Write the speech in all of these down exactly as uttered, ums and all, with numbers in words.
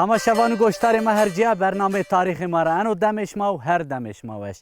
Temaşevan û goşdarê ma her cîya, bernameyê tarîxê ma ra eno demê şima û her demê şima weş.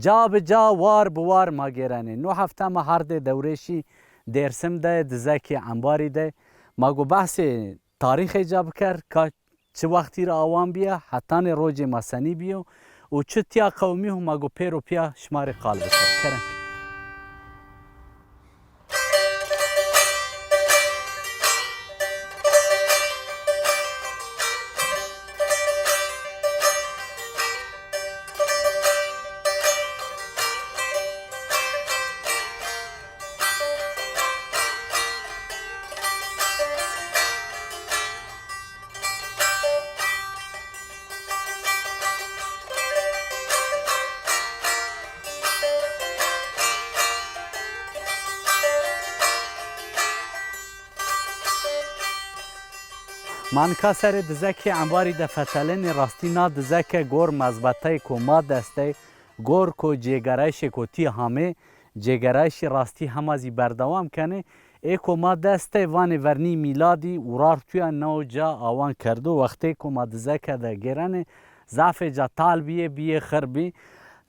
Ca bi ca, war bi war ma gêrenê. No hefte ma hardê Dewrêşî Dêrsim de, Dizekê Embarî de. Ma go behsê tarîxê ca biker, ka çi wextî ra awan bîya, hetanê rocê ma senî bîyo û çi tîya qewimîyo, ma go pêro pîya şima rê qal biker. Kerem. Ma nika serê Dizekê Embarî de fetelenê. Rastî na dizeke gor mezbeteyêko ma dest ey, gor ko cêgerayîşêko tîya hamê, cêgerayîşî rastî hema zî berdewam kenê. Ê ko ma dest ey vanê vernî mîladî Urartuya no ca awan kerdo. Wextê ko ma dizeke de gêrenê, zafê ca tal bîyê, bîyê xir bî.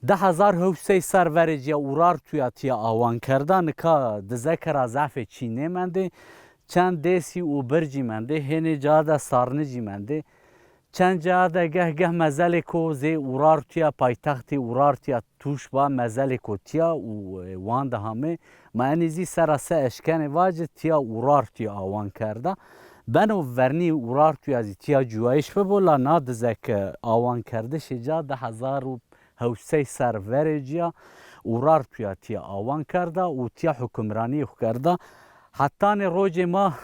Di hezar hewt sey ser verê cîya Urartuya tîya awan kerda. Nika dizeke ra zafê çî nêmendê. Çend dêsî û bircî mendê, hênê ca de sarnicî mendê. Çend ca de geh geh mezelêko zê Urartuya, paytextê Urartuya tûş ba, mezelêko tîya û, e, wan de hamê. Ma enê zî sera se eşkenê vacî tîya Urartuya awan kerda. Beno vernî Urartuya zî tîya cuwayîş bibo, la na dizeke awankerdişê ca di hezar û hewt sey ser verê cîya Urartuya tîya awan kerda û tîya hukimranîyê xwu kerda. Hetanê rocê ma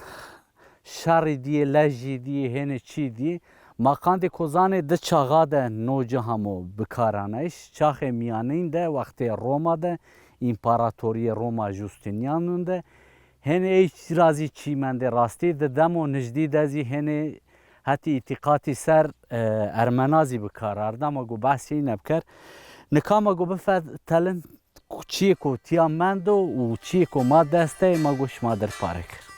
şerî dîyê, lejî dîyê, hênê çî dîyê. Ma qandê ko zanê di çaxa de no ci hamo bikaranayîş. Çaxê mîyanîn de, wextê Roma de, împaratorîyê Roma Justinianun de, hênê ey ra zî çî mendê rastî. Di demo nijdî de zî hênê hetê îtîqatî ser, e, Ermena zî bi kar arda. Ma go behsê îne biker. Nika ma go bifetelin çiyê ko tîya mendo û çiyê ko ma dest de, ma go şima dir pare kir.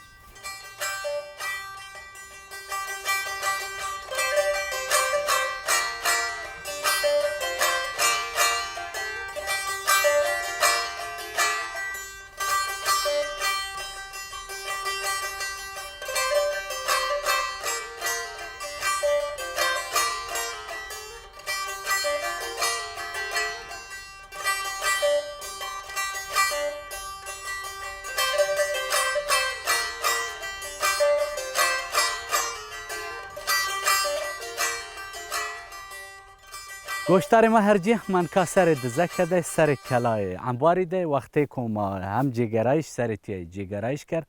Goşdarê ma her cî, ma nika serê dizeke de, serê kelayê Embarî de, wextê ko ma hem cêgerayîş serê tîya cêgerayîş kerd.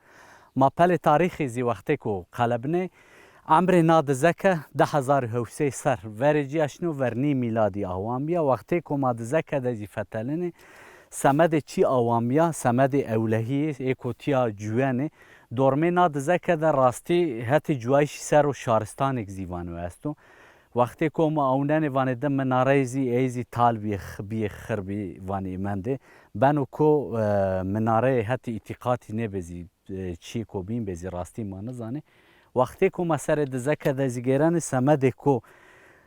Ma pelê tarîxî zî wextê ko qelebnê, emrê na dizeke di hezar û hewt sey ser verê cîya şino, vernî mîladî awan bîya. Wextê ko ma dizeke de zî fetelinê, semedê çî awan bîya, semedê ewlehîyê, ê ko tîya cuwenê. Dormê na dizeke de rastî hetê cuwayîşî ser o şaristanêk zî vano esto. Wextê ko ma ewnenê vanê di minareyê zî, ey zî tal bîyê, x-, bîyê xir bî vanê mendê. Beno ko, e, minareyê hetê îtîqatî nêbê zî, e, çiyê ko bîn bê zî rastî ma nizanê. Wextê ko ma serê dizeke de zî gêrenê, semedê ko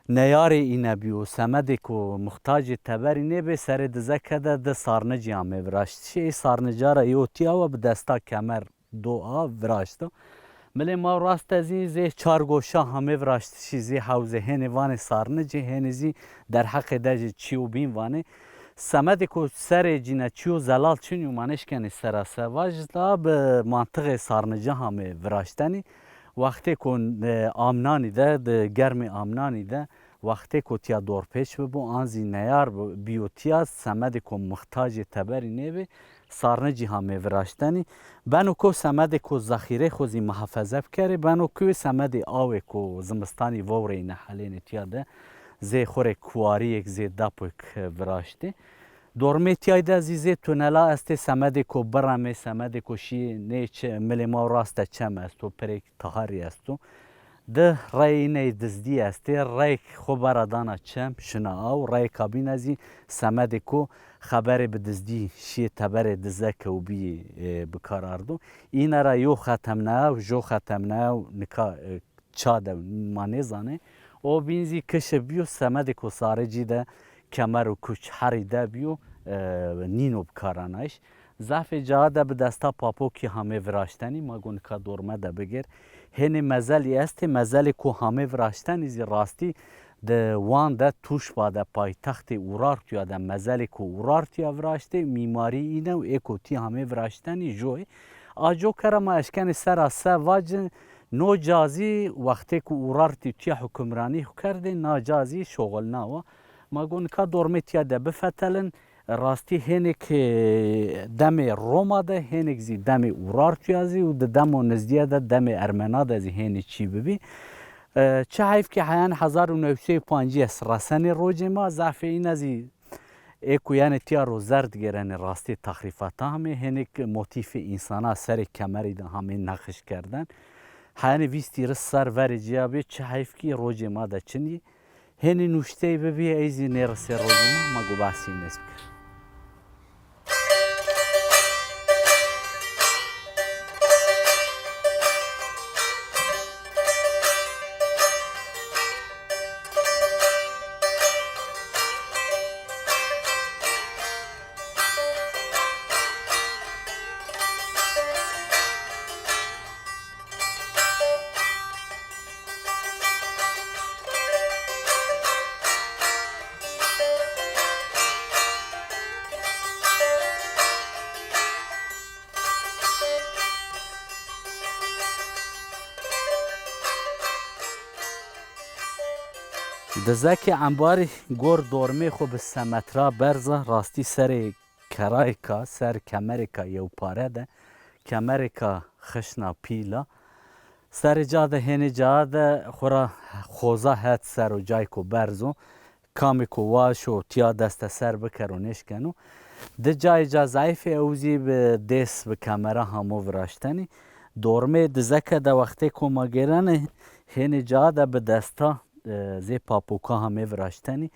neyarê îne bîyo, semedê ko muxtacê teberî nêbê, serê dizeke de di sarnicî amê viraştişî. Ê sarnica ra yo tîya wa bi desta kemer do a viraşto. Milê ma rast de zî zê çar goşa hamê viraştişî, zê hewzê, hênê vanê sarnicî, hênê zî derheqê de jî çîyo bîn vanê. Semedê ko serê cîne çîyo zelal çinyo, ma nêşkenê sera se vajî, la bi mantixê sarnicî hamê viraştenî. Wextê ko, e, amnanî de, di germê amnanî de, wextê ko tîya dorpêç bibo, an zî neyar bi-, bîyo tîya, semedê ko muxtacê teberî nêbê, sarnicî hamê viraştenî. Beno ko semedê ko zexîrê xo zî muhafeze bikerê, beno ko semedê awê ko zimistanî vewreyîne helênê tîya de zê xo rê kuwarîyêk, zê depoyêk viraştê. Dormê tîyay de zî zê tunela estê, semedê ko biremê, semedê ko şîyê nê çi-, milê ma rast de çem esto, pirêk taharî esto. Di reyê îney dizdî estê, reyêk xo bera dana çem, şina aw, reyêka bîne zî semedê ko xeberê bi dizdî şîyê teberê dizeke û bîyê, e, bi kar ardo. Îne ra yo xetemnayew, jo xetemnayew nika, e, ça de ma nêzanê. O bîn zî kişi bîyo, semedê ko sarê cî de kemer û kuç herî de bîyo, e, nîno bikaranayîş. Zafê caye de bi desta papokî hamê viraştenî, ma go nika dorme de bigêr. Hênê mezelî estê, mezelê ko hamê viraştenî zî rastî di Wan de Tuşba de paytextê Urartuya de mezelê ko Urartuya viraştê, mîmarî îne û ê ko tî hamê viraştenî joy. A coke ra ma eşkenê sera se vacin, no ca zî wextê ku Urartî tîya hukimranî xwu kerdê, na ca zî şoxilnawa. Ma go nika dormê tîya de bifetelin. Rastî hênêk, e, demê Roma de, hênêk zî demê Urartuya zî û di demo nizdîye de demê Ermena de zî hênî çî bibî. E, çi heyf ke heyan hezar û new sey û pancî es resenê rocê ma, zafê îne zî ê ku yenê tîya ro zerd gêrenê rastî taxrîfata hamê, hênêk motîfê însana serê kemerî de hamê neqişkerden. Heyanê vîst hîris ser verê cîya bê, çi heyf kî rocê ma de çinî. Hênî nuşteyî bibî, ey zî nêrisê rocê ma, ma go behsî nêz bikir. Dizekê Embarî gor dormê xwu bi semetra berza, rastî serê kerayêka, ser kemerêka yewpare de, kemerêka xişna pîl a. Serê ca de hênê ca de xwu ra xoza het ser o, cayêko berz o. Kamêko waşo tîya desteser bikero nêşkeno. Di cayê ca zayîf ê, ew zî bi dês, bi kemera hamo viraştenî. Dormê dizeke de wextêko ma gêrenê, hênê ca de bi desta, e, zê papoka hamê viraştenî,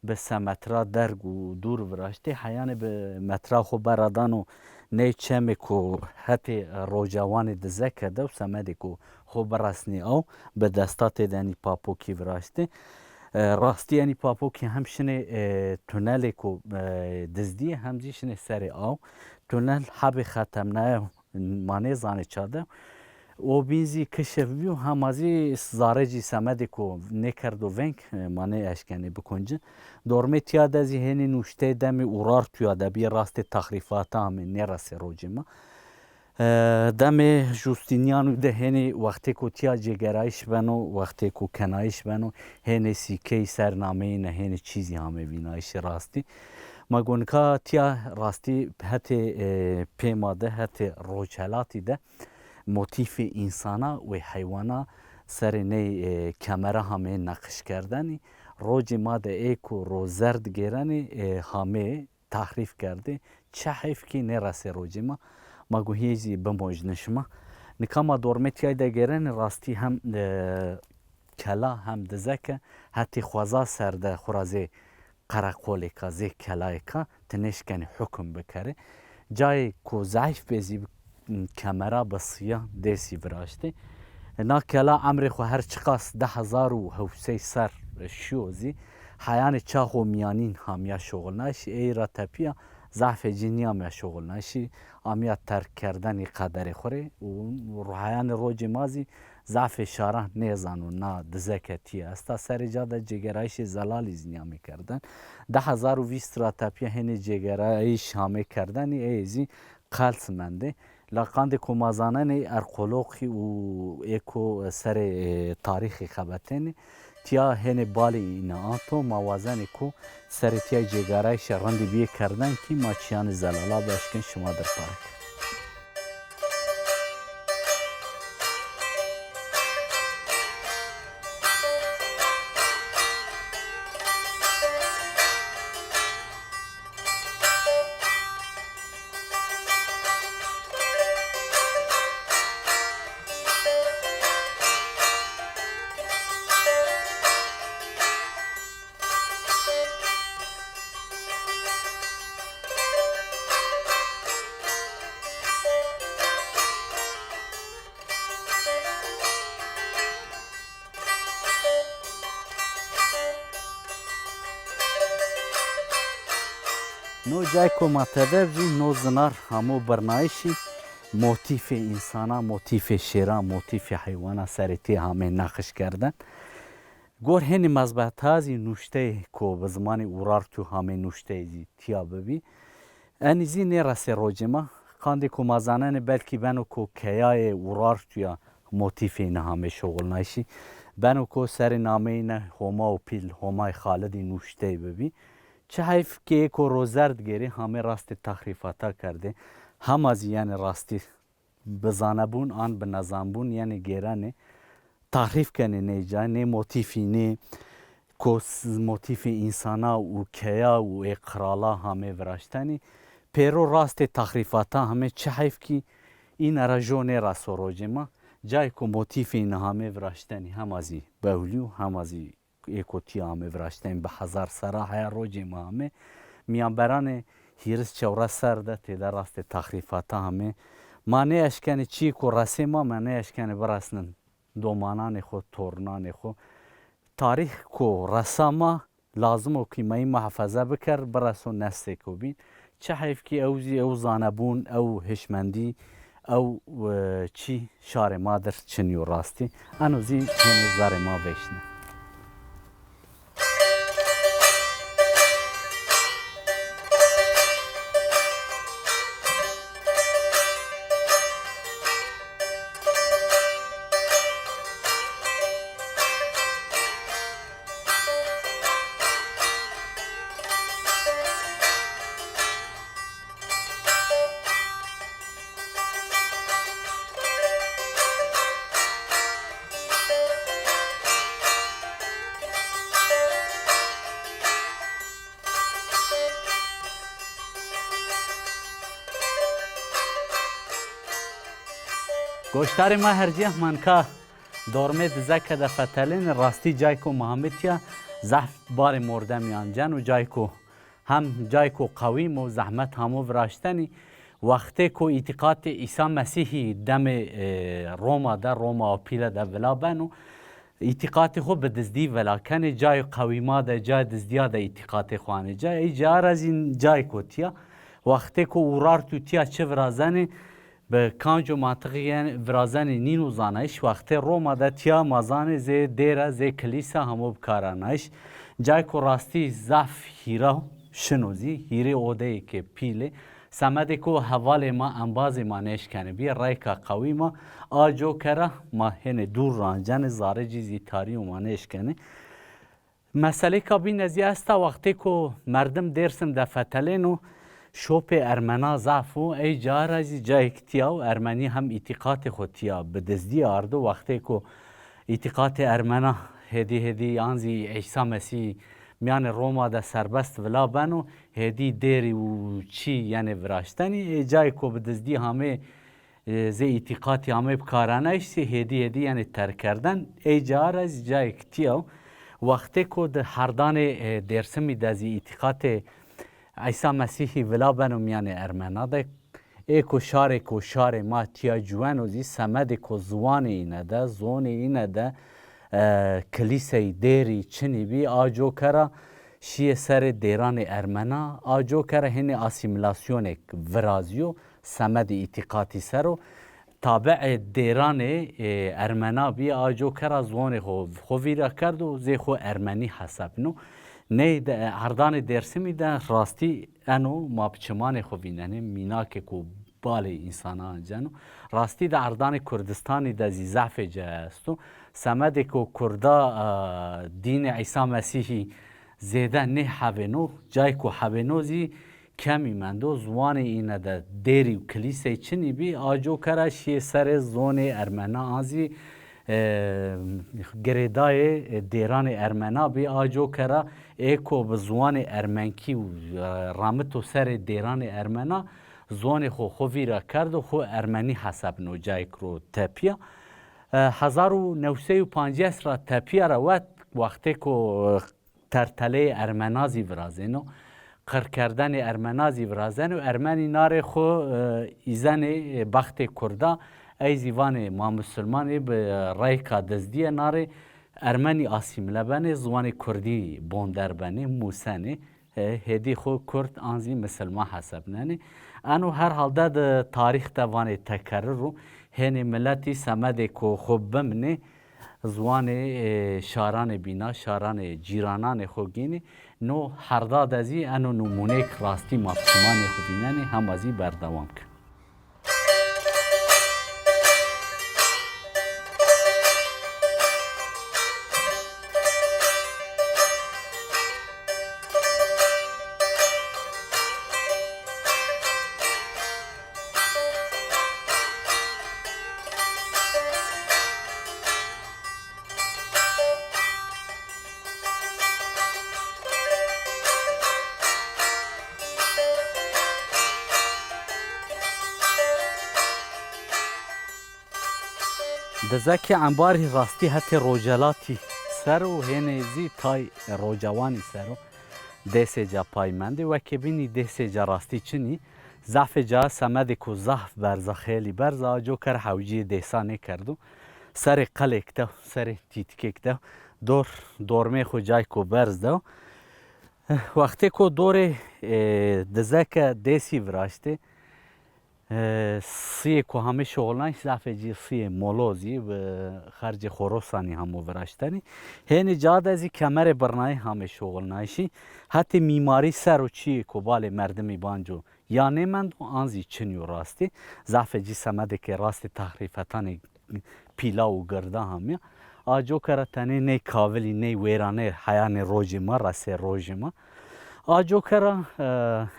bi semetra derg û dûr viraştê. Heyanê bi metra xo bera dano ney çemêko hetê rocawanê dizeke de û semedêko xo biresnî aw, bi desta têdenî papokî viraştê. E, rastî enî papokî hem şinê, e, tunelêko, e, dizdî, hem zî şinê serê aw. Tunel hebê xetemnaye, ma nêzanê ça de. O bîn zî kişif bîyo, hema zî zare cî semedêko nêkerdo veng, e, ma nêeşkenê bikuncin. Dormê tîya de zî hênî nuşteyê demê Urartuya de bî, rastê taxrîfata amê nêresê rocê ma. E, demê Justînîyanû de hênî wextêko tîya cêgerayîş beno, wextêko kenayîş beno, hênê sîkeyî ser nameyî ne, hênê çîzî hamê vînayîşî rastî. Ma go nika tîya rastî hetê, e, pê ma de, hetê Rojhelatî de motîfê însana wê heywana serê ney, e, kemera hamê neqişkerdenî. Rocê ma de ê ku ro zerd gêrenî, e, hamê tahrîf kerdê. Çi heyf kî nêresê rocê ma. Ma go hîyê zî bimojnin şima. Nika ma dormê tîyay de gêrenê, rastî hem, e, kela hem dizeke hetê xweza ser de xwu ra zê qereqolêka, zê kelayêka ti nêşkenî hukum bikerê. Cayê ku zayîf bê zî kemera bi siya dêsî viraştê. Na kela emrê xwu her çiqas di hezar û hewt sey ser şiyo zî, heyanê çax û mîyanîn hamîya şoxilnayîşî, ey ra tepîya zafê ci nîyamîya şoxilnayîşî, amîya terkkerdenî qederê xwu rê û heyanê rocê ma zî zafê şaran nêzano na dizeke tîye esta. Serê ca de cêgerayîşê zelalî zî nîyamê kerden. Di hezar û vîst ra tepîya hênê cêgerayîş hamê kerdenî, ey zî qels mendê. La qandê ku ma zanenê erqoloqî û ê ku serê, e, tarîxî xebetênê, tîya hênê balê îne ato, ma wazenê ku serê tîya cêgerayîşê rindî bîyê kerden kî ma çîyanê zelala bieşkên şima dir pare kin. No cayko ma teber zî no zinar hamo birnayişî motîfê însana, motîfê şêra, motîfê heywana serê tê hamê neqişkerden. Gor hênî mezbeta zî nuşteyê ko bi zimanê Urartu hamê nuşteyê zî tîya bibî. Enî zî nêresê rocê ma. Qandê ko ma zanenê belkî beno ko keyayê Urartuya motîfê îne hamê şoxulnayişî. Beno ko serê nameyî ne Homa û Pîl, Homayê Xalidî nuşteyî bibî. Çi heyf ke ê ko rozerd gêrê hamê rastê tahrîfata kerdê. Hema zî yenê rastî bi zanebûn an bi nezanbûn yenê gêrenê. Tahrîf kenê nê cayê, nê motîfî, nê ko s-, motîfê însana û keya û ê qirala hamê viraştenî. Pêro rastê tahrîfata hamê çi heyf kî îne ra jo nêreso rocê ma. Cayê ko motîfê îne hamê viraştenî hema zî bewlî û hema zî ê ko tîya amê viraştên bi hezar serra heya rocê ma amê. Mîyanberanê hîris çewres ser de têde rastê tahrîfata amê. Ma nêeşkenê çîyê ko resê ma, ma nêeşkenê biresnin domananê xo, tornanê xo. Tarîx ko resa ma lazim o kî ma yî muhafeze biker, bireso neslê ko bîn. Çi heyf kî ew zî, ew zanebûn, ew hişmendî, ew, e, çî şarê ma dir çinî yo rastî. Eno zî hênî zerê ma vêşne. Goştarê ma hercîya manka dormê dizeke de fetelêne, rastî cayko Mihamedî ya zehf barê mordemî anceno, cayko hem cayko qewîm o, zehmet hamo viraştenî. Wextêko îtîqatê Îsa Mesîhî demê, e, Roma de, Roma Apîle de vila beno, îtîqatê xo bi dizdî vila kenê, cayê qewîma de, cayê dizdîya de îtîqatê xo anê ca. Ey ca ra zî cayko tîya. Wextêko Urartu tîya çi virazenê, bi kanco mantiqî yenê, virazenê nîno zanayîş. Wextê Roma de tîya ma zanê zê dêre, zê kilîse hamo bi kar anayîş. Cayko rastî zaf hîra şino zî, hîrê odeyêkê pîl ê. Semedê ko hevalê ma, embazê ma nêşkenê bî, reyka qewî ma, a co kera ma hênê dûr ra ancenê, zerrê cî zî tarî yo ma nêşkenê. Meselêka bîne zî esta, wextêko merdim Dêrsim de fetelêno, şopê ermena zaf o, ey ca ra zî cayêk tîya û ermenî hem îtîqatê xo tîya bi dizdî ardo. Wextêko îtîqatê ermena hêdî hêdî an zî Îsa Mesîh mîyanê Roma de serbest vila beno, hêdî dêrî û çî yenê viraştenî. Ê cayê ko bi dizdî hamê, e, zê îtîqatî amê bikaranayîş zî hêdî hêdî yenê terkkerden. Ey ca ra zî cayêk tîya. Wextêko di herdanê, e, Dêrsimî de zî îtîqatê Îsa Mesîhî vila beno mîyanê ermena de. Ê ko şarêko şarê ma tîya ciweno zî semedêko ziwanê îne de, zonê îne de, e, kilîseyî dêrî çinî bî, a co kera şîyê serê dêranê ermena, a co kera hênê asîmîlasyonêk virazîyo semedê îtîqatî ser o. Tabiê dêranê, e, ermena bî, a co kera zonê xo, xo vîra kerdo, zê xo ermenî hesebno. Ney de, e, herdanê Dêrsimî de rastî eno ma bi çimanê xo vînenê, mînakêko balê însana anceno. Rastî de herdanê Kurdistanî de zî zehfê ci esto. Semedêko kurda, e, dînê Îsa Mesîhî zêde nêhewêno, cayko hewêno zî kemî mendo, ziwanê îne de dêrî û kilîsey çinî bî, a co kera şîyê serê zonê ermena an zî, e, girêdayê, e, dêranê ermena bî, a co kera ê ko bi ziwanê ermenkî û, e, ramito serê dêranê ermena, zonê xo xo vîra kerdo, xo ermenî hesebno cayêk ro tepîya. E, hezar û new sey û pancas ra tepîya ra wet, wextêko, e, terteleyê ermena zî virazêno, qirkerdenê ermena zî virazeno. Ermenî na rê xo, e, îzenê, e, bextê kurda, ey zî vanê ma musulman ê, bi reyka dizdîye na rê ermenî asîmîle benê, ziwanê kurdî bonder benê, musenê. e, hêdî xo kurd an zî misilman hesebnenê. Eno her halde di tarîx de vanê tekerrur o. Hênê miletî semedê ku xo bimnê, ziwanê, e, şaranê bîna, şaranê cîrananê xo gênê. No herda de zî eno nimûneyêk rastî ma bi çimanê xo vînenê, hema zî berdewam kin. Dizekê embarî rastî hetê Rocelatî ser o, hênê zî tay Rocewanî ser o. Dêsê ca pay mendê. Wekê bînî dêsê ca rastî çinî. Zafê ca semedê ku zaf berz a, xeylî berz a, a coka ra hewcîyê dêsa nêkerdo. Serê qelêk de, serê tîtikêk de, dor, dormê xo cayko berz de. Wextê ko dorê, e, dizeke dêsî viraştê, e, siyê ku hamê şoxilnayîş zafê cî siyê molozî bi xercê xorosanî hamo viraştenî. Hênî ca de zî kemerê birnayî hamê şoxilnayîşî. Hetê mîmarî ser o çiyê ku balê merdimî banco ya nêmendo an zî çinî yo rastî. Zafê cî semedê ke rastî tahrîfetanê pîla û girda hamîya. A coka ra tenê ney kavilî, ney wêranê heyanê rojê ma, resê rojê ma. A coka ra, e,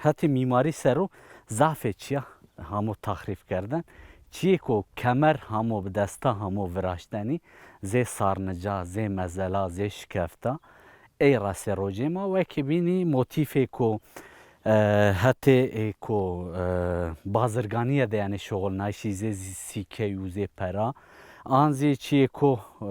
hetê mîmarî ser o zafê çiya hamo tahrîf kerden. Çiyê ko kemer hamo bi desta hamo viraştenî, zê sarnica, zê mezela, zê şikefta. Ey resê rojê ma wekî bînî motîfê ko, e, hetê, e, ko, e, bazirganîye de, yanî şoxilnayîşî zê zî sîkey û zê pera. An zî çiyê ko, e,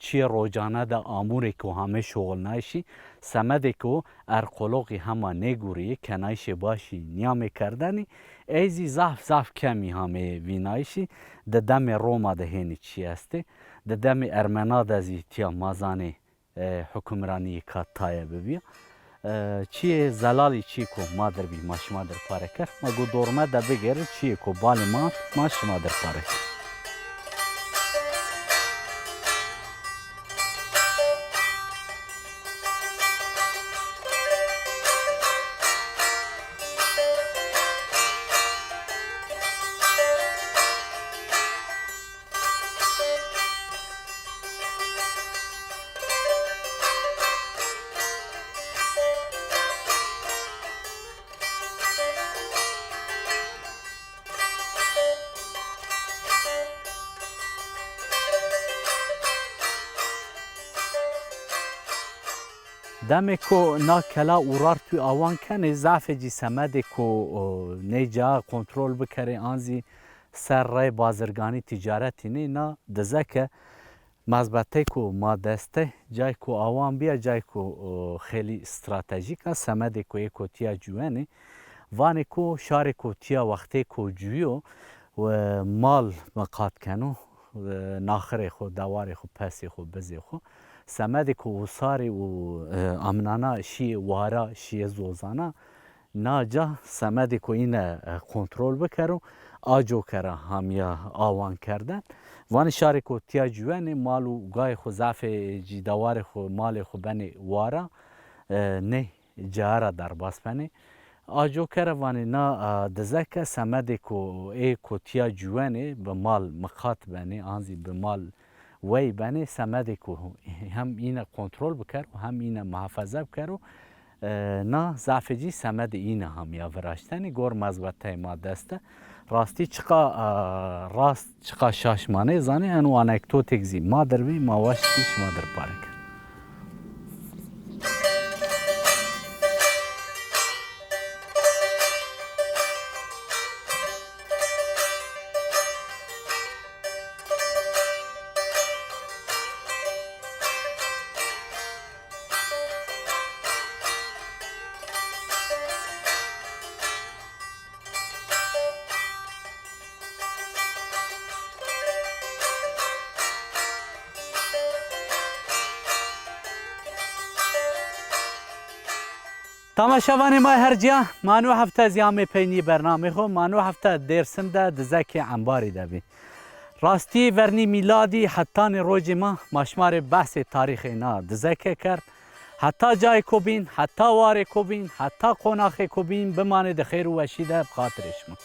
çiyê rocane de amûrê ko hamê şoxilnayîşî, semedê ko erqoloqî hema nêgurîyê, kenayîşê başî nîyamê kerdenî, ey zî zaf zaf kemî hamê vînayîşî. Di demê Roma de hênî çî estê. Di demê Ermena de zî tîya ma zanê, e, hukimranîyê ka taye bibîya. E, çiyê zelalî çî ko ma dir bî, ma şima dir pare ker. Ma go dorme de bigêrin, çiyê ko balê ma, ma şima dir pare ker. Demê ko na kela Urartuyî awan kenê, zafê cî semedê ko, o, ney ca kontrol bikerê an zî ser rey bazirganî, tîcaretî nê, na dizeke mezbetey ko ma dest de, cay ko awan bîya, cay ko, o, xeylî stratejîk a, semedê ko ê ko tîya cuwenê. Vanê ko şarê ko tîya wextê ko cuyo, e, mal miqat keno, e, naxirê xo, dewarê xo, pesê xo, bizê xo. Semedê ko usarî û, e, amnana şîyê wara, şîyê zozana, na ca semedê ko îne, e, kontrol bikero, a coke ra hamîya awan kerden. Vanê şarê ko tîya cuwenê, mal û gayê xo, zafê cî dewarê xo, malê xo benê wara, e, ney caye ra derbas benê. A coke ra vanê na, a, dizeke semedê ko ê ko tîya cuwenê bi mal miqat benê, an zî bi mal wey benê, semedê ko hem îne kontrol bikero hem îne muhafaza bikero. E, na zafê cî semedê îne hamîya viraştenî, gor mezbeteyê ma dest de. Rastî çiqa, e, rast, çiqa şaş ma nêzanê, eno anekdotêk zî ma dir bî, ma waştî şima dir pare ker. Tamaşevanê ma her cîya, ma no hefte zî amê peynî bernamê xo, ma no hefte Dêrsim de Dizekê Embarî de bî. Rastî vernî mîladî hetanê rojê ma, ma şima rê behsê tarîxê na dizeke kerd. Heta cayê ko bîn, heta warê ko bîn, heta qonaxê ko bîn, bimanê di xêr û weşî de bi xatirê şima.